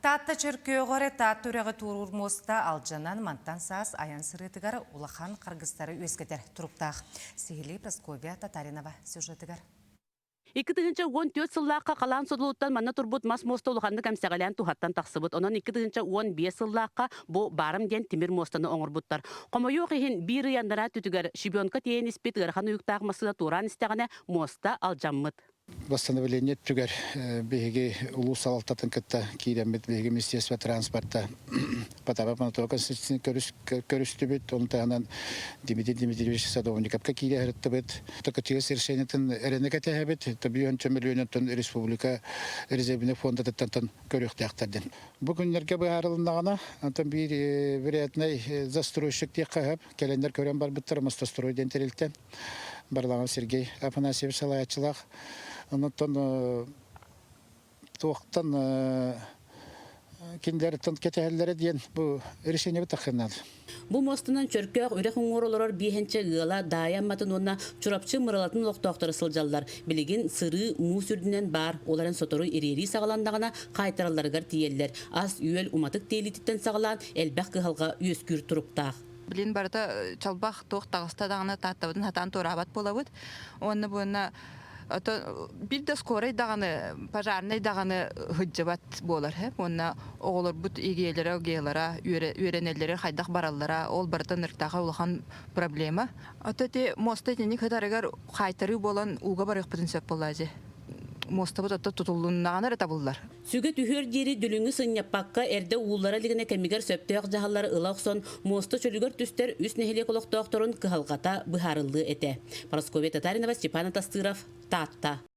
Таатта Чөркөөҕөр Таатта үрэҕи туоруур муоста алдьанан мантан саас айан сырыытыгар улахан харгыстары үөскэтэр туруктаах. Сиһилии Прасковья Татаринова сюжетыгар. 2014 сыллаахха халаан содулуттан манна турбут мас муоста улаханнык эмсэҕэлээн туһаттан тахсыбыт. Онон 2015 сыллаахха бу баарым диэн тимир муостаны оҥорбуттар. Хомойуох иһин, биир ый анараа өттүтүгэр щебенка тиэйэн испит ыарахан уйуктаах массыына туораан истэҕинэ муоста алдьаммыт. Восстановление өттүгэр биһиги улуус салалтатын кытта киирэммит биһиги Министерство транспорта Потапов Анатолий Константинович көрүстүбүт. Ону таһынан Дмитрий Дмитриевич Садовниковка киирэ сырыттыбыт. ТКТС решениетын эрэнэ кэтэһэбит. Төбүйүөнчө миллионтан республика резервнэй фондатыттан көрүөхтээхтэр диэн. Бу күннэргэ быһаарылыннаҕына, онтон биир вероятнай застройщик диэххэ сөп. Кэлэннэр көрөн барбыттар Мостострой диэн тэрилтэ. Барламов Сергей Афанасьевич салайааччылаах. Онтон туохтан кинилэриттэн кэтэһэллэрэ диэн бу решениебит таххыннаат. Бу муостанан Чөркөөх үрэх уҥуор олорор биэһэнчэ ыала Даайа Амматын уонна Чурапчы Мырылатын олохтоохторо сылдьаллар. Билигин сырыы муус үрдүнэн баар, ол эрэн сотору ириэрии саҕаланнаҕына хаайтаралларыгар тиийэллэр. Ас-үөл уматык тиэлиититтэн саҕалаан элбэх кыһалҕа үөскүүр туруктаах. Билин барыта чалбах туох таҕыста даҕаны Тааттабытын сатаан туораабат буолабыт. Уонна буонна биир да скорай даҕаны, пожарнай даҕаны сылдьыбат буолар. Уонна оҕолорбут игиэлэрэ, огиэлара, үөрэнэллэрэ хайдах бараллара, ол барыта ынырыктааҕа улахан проблема. Ото ити муоста итинник сытарыгар хаайтарыы буолан ууга барыахпытын сөп буоллаа дьэ. Муостабыт ото тутуллуннаҕына эрэ табыллар. Сүгэ түһүөр диэри дүлүҥү сынньаппакка, эрдэ ууллара илигинэ кэмигэр сөптөөх дьаһаллары ыла охсон, муоста чөлүгэр түстэр үс нэһилиэк олохтоохторун кыһалҕата быһаарыллыа этэ. Парасковья Татаринова, Степан Атастыров, Таатта.